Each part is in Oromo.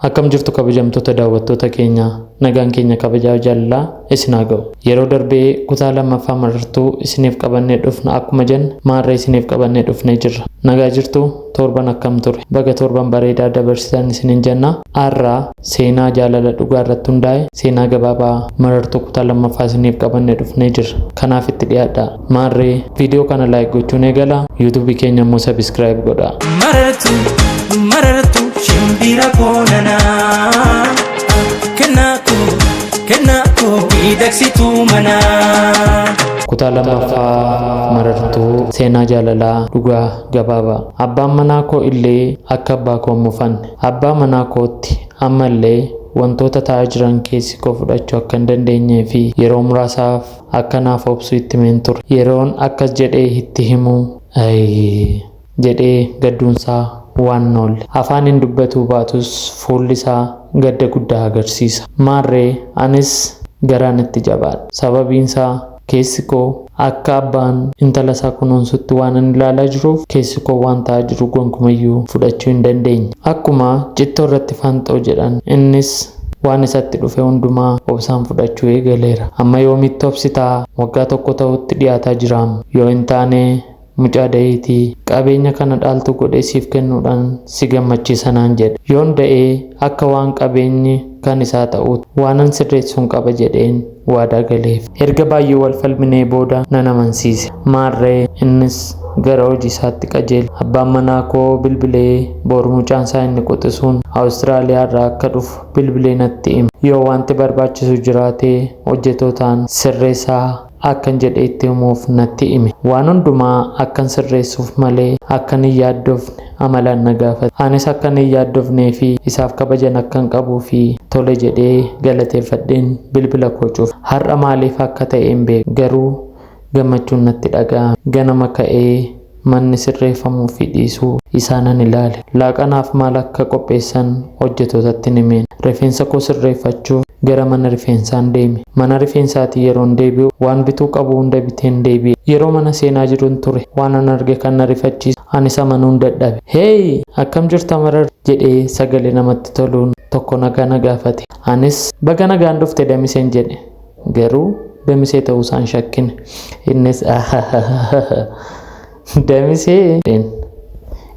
Akkam jirtu kabajamtoota daawwattoota keenyaa, nagaan keenya kabajaa jaalalaa isin haa ga'u. Yeroo darbee kutaa lammaffaa Marartuu isiniif qabannee dhufna akkuma jenne maarree isiniif qabannee dhufnee jirra. Nagaa jirtu, torban akkam ture? Baga torban bareedaa dabarsitan isiniin jenna. Har'a seenaa jaalala dhugaa irratti hundaa'e seenaa gabaabaa Marartuu kutaa lammaffaa isiniif qabannee dhufnee jirra. Kanaaf itti dhiyaadhaa. Maarree viidiyoo kana like gochuun eegala. YouTube keenya immoo subscribe godhaa. Marartuu, marartuu, shimbira koonanaa. Kennaa koo, kennaa koo, miidhagsituu manaa. Kutaa lammaffaa Marartuu, seenaa jaalalaa dhugaa gabaabaa. Abbaan manaa koo illee akka abbaa koo hin mufanne. Abbaa manaa kootti ammallee wantoota ta'aa jiran keessi koo fudhachuu akka hin dandeenyee fi yeroo muraasaaf akka naaf obsu itti himeen ture. Yeroon akkas jedhee itti himu ayii jedhee gadduunsaa waan hin oolle. Afaan hin dubbatuu baatus fuulli isaa gadda guddaa agarsiisa. Maarree anis garaan itti jabaadha. Sababiinsaa keessi koo akka abbaan intala isaa kunuunsutti waan ani ilaalaa jiruuf keessi koo waan ta'aa jiru gonkumayyuu fudhachuu hin dandeenye. Akkuma cittoo irratti fanxoo jedhan innis waan isatti dhufe hundumaa obsaan fudhachuu eegaleera. Amma yoomitti obsitaa? Waggaa tokko ta'utti dhiyaataa jiraam. Yoo hin taane mucaa da'iitii qabeenya kana dhaaltu godhee siif kennuudhaan si gammachiisa naan jedhe. Yoon da'ee akka waan qabeenyi kan isaa ta'uutti waanan sirreessuun qaba jedheen waadaa galeef. Erga baay'ee wal falminee booda nan amansiise. Maarree innis gara hojii isaatti qajeele. Abbaan manaa koo bilbilee boru mucaan isaa inni quxisuun Awustiraaliyaa irraa akka dhufu bilbilee natti hime. Yoo wanti barbaachisu jiraate hojjetootaan sirreessaa akkan jedhee itti himuuf natti hime. Waan hundumaa akkan sirreessuuf malee akkan hin yaaddofne amalaan na gaafate. Anis akkan hin yaaddofnee fi isaaf kabajan akkan qabuu fi tole jedhee galateeffadheen bilbila koo cufe. Har'a maaliif akka ta'e hin beeku. Garuu gammachuun natti dhaga'ame. Ganama ka'ee manni sirreeffamuu fi dhiisuu isaa nan ilaale. Laaqanaaf maal akka qopheessan hojjetootatti himeen. Rifeensa koo sirreeffachuuf gara mana rifeensaan deeme. Mana rifeensaatii yeroon deebi'u waan bituu qabu hunda biteen deebi'e. Yeroo mana seenaa jiruun ture waan an arge kan na rifachiise. Anis amanuun dadhabe. Heey! Akkam jirta Marar? jedhee sagalee namatti toluun tokko nagaa na gaafate. Anis baga nagaan dhufte Damiseen jedhe. Garuu Damisee ta'uu isaan shakkine. Innis Damisee!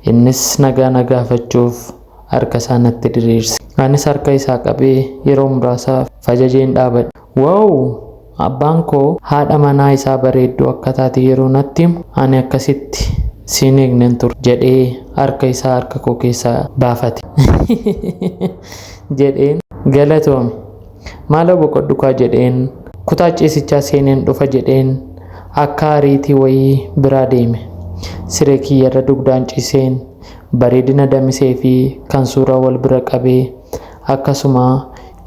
Innis nagaa na gaafachuuf harka isaa natti diriirse. Anis harka isaa qabee yeroo muraasaaf fajajeen dhaabadhe. Wow! Abbaan koo haadha manaa isaa bareedduu akka taate yeroo natti himu ani akkasitti siin eegnen ture jedhee harka isaa harka koo keessaa baafate. Jedheen galatoomi. Maaloo boqodhu kaa jedheen kutaa ciisichaa seeneen dhufa jedheen akka ariitii wayii biraa deeme. Siree kiyyarra dugdaan ciiseen bareedina Damisee fi kan suuraa wal bira qabee akkasuma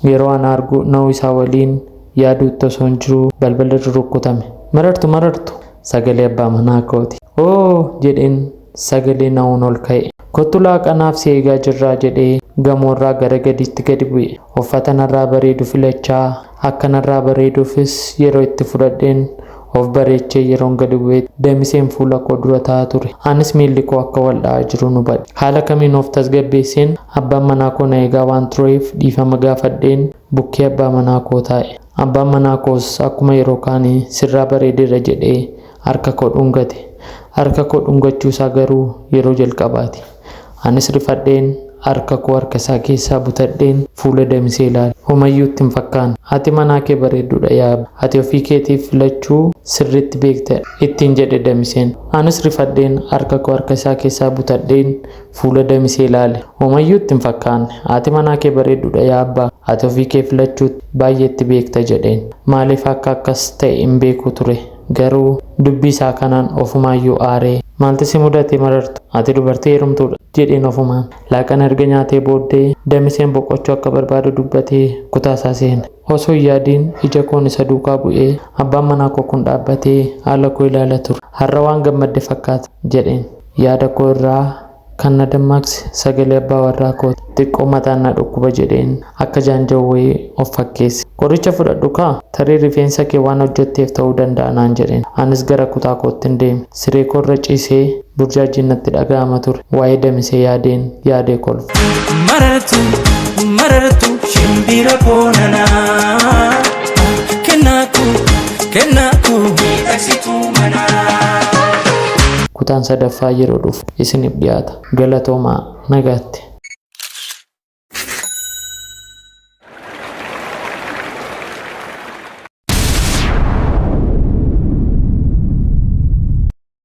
yeroo ana argu na'uu isaa waliin yaaduutti osoo hin jiruu balballi rurukkutame. Marartu, Marartu! Sagalee abbaa manaa kooti. Oo! jedheen sagalee na'uun ol ka'e. Kottu laaqanaaf si eegaa jirraa jedhee gamoorraa gara gadiitti gadi bu'e. Uffata narraa bareedu filachaa akka narraa bareeduufis yeroo itti fudhadheen of bareechee yeroon gadi bu'e Damiseen fuula koo dura taa'aa ture. Anis miilli koo akka wal dha'aa jiru hubadhe. Haala kamiin of tasgabbeesseen abbaan manaa koo na eegaa waan tureef dhiifama gaafadheen bukkee abbaa manaa koo taa'e. Abbaan manaa koos akkuma yeroo kaanii sirraa bareedeera jedhee harka koo dhungate. Harka koo dhungachuu isaa garuu yeroo jalqabaati. Anis rifadheen harka koo harka isaa keessaa butadheen fuula Damisee ilaale. Homayyuu itti hin fakkaanne. Haati manaa kee bareedduudha yaa abba. Ati ofii keetiif filachuu sirriitti beekta ittiin jedhe Damiseen. Anis rifadheen harka koo harka isaa keessaa butadheen fuula Damisee ilaale. Homayyuu itti hin fakkaanne. Haati manaa kee bareedduudha yaa abbaa. Ati ofii kee filachuutti baay'ee itti beekta jedheen. Maaliif akka akkas ta'e hin beeku ture. Garuu dubbii isaa kanaan ofumaayyuu aaree. Maaltu si mudate Marartu? Ati dubartii heerumtuudha jedheen ofumaan. Laaqana erga nyaatee booddee Damiseen boqochuu akka barbaadu dubbatee kutaa isaa seene. Osoo hin yaadiin ija koon isa duukaa bu'ee abbaan manaa koo kun dhaabbatee haala koo ilaala ture. Har'a waan gammadde fakkaata jedheen. Yaada koo irraa kan na dammaqse sagalee abbaa warraa kooti. Xiqqoo mataan na dhukkuba jedheen akka jaanja'u wayii of fakkeesse. Qoricha fudhadhu kaa, tarii rifeensa kee waan hojjetteef ta'uu danda'a naan jedheen. Anis gara kutaa koottin deeme. Siree koorra ciisee burjaajjiin natti dhaga'ama ture. Waa'ee Damisee yaadeen yaadee kolfe. Marartuu, Marartu shimbira koonanaa. Kennaa koo kennaa koo miidhagsituu manaa. Kutaan sadaffaa yeroo dhufu isiniif dhiyaata. Galatoomaa, nagaatti.